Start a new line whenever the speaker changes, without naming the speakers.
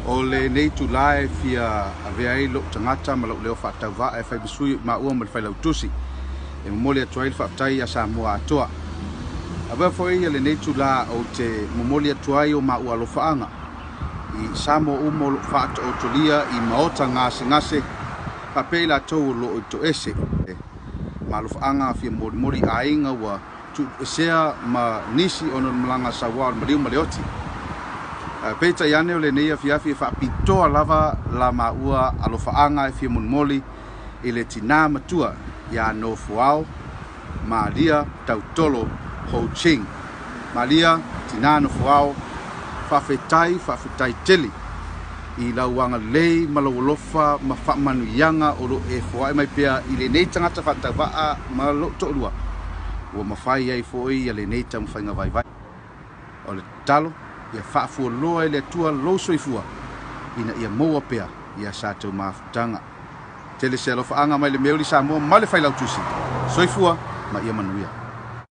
O lenei itula e fia avea ai lou tagata ma lou leo faatauvaa e fai ma sui o maua ma le Failautusi e momoli atu ai le faafetai ia Samoa atoa. Avea foi lenei itula ou te momoli atu ai o maua alofaaga i Samoa uma o lo o faataotolia i maota gasegase faapea i latou o lo o i toese. Ma alofaaga fia molimoli i aiga ua tuuesea ma nisi ona o le malaga saua o le maliu ma le oti. Peitai ane o lenei afiafi e faapitoa lava la maua alofaaga e fia molimoli i le tinā matua ia Nofoao Malia Tautolo Ho Ching. Malia, tinā Nofoao, faafetai, faafetai tele i lau agalelei ma lou alofa ma faamanuiaga o lo o e foai mai pea i lenei tagata faatauvaa ma lou toalua, ua mafai ai foi lenei taumafaiga vaivai. O le tatalo, ia faafualoa e le Atua lou soifua ina ia maua pea ia sa tou mafutaga. Tele se alofaaga mai le Meuli Samoa ma le Failautusi. Soifua ma ia manuia.